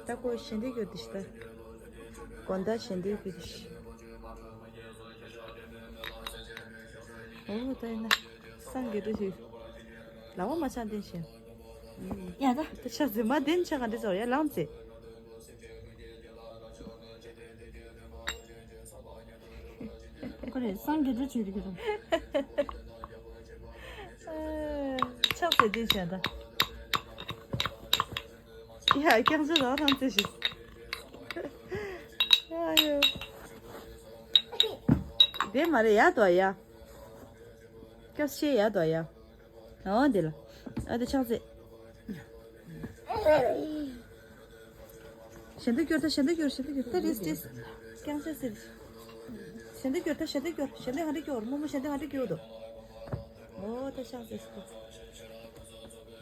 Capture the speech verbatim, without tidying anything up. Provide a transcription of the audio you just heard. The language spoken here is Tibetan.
ད་ཁོ་ཞལ་འདོན་སྐྱོར་དེ་ཤི་ད། དགོང་དག་ཞལ་འདོན་སྐྱོར་དེ་ཤི། ཨོ་ད་ཡིན་ན། སངས་རྒྱས་འགྲོ་ཞིག་ལ་བ་མ་ཆགས་འདོན་ཞིང་། ཡ་ད། ད་ཆགས་ཟེར་མ་འདོན་ཆགས་ག་འདི་ཚོ་ཡ་ལངས་ཚེ། ཁོ་རེ་སངས་རྒྱས་འགྲོ་བྱེད་ཀྱི་རེད། ཆགས་ཟེར་འདོན་ཞིང་ད། ཡ་རྐྱང་ཚོ་རང་རང་ཚེ་ཞིག་ཨ་ཡོ། དེ་མ་རེད་ཡ་དོ་ཡ། སྐྱབས་ཤེས་ཡ་དོ་ཡ། ཨོ་དེ་ལ། ཨ་དེ་ཆགས་ཚེ། ཞལ་འདོན་སྐྱོར་ད་ཞལ་འདོན་སྐྱོར་ཞལ་འདོན་སྐྱོར་ད་རེས་རེས། རྐྱང་ཆ་ཟེར། ཞལ་འདོན་སྐྱོར་ད་ཞལ་འདོན་སྐྱོར་ཞལ་འདོན་ཧ་འདྲེ་སྐྱོར་རྨོ་མོ་ཞལ་འདོན་ཧ་འདྲེ་སྐྱོར་དོ། ཨོ་ད་ཆགས་ཟེར་སྐྱོར།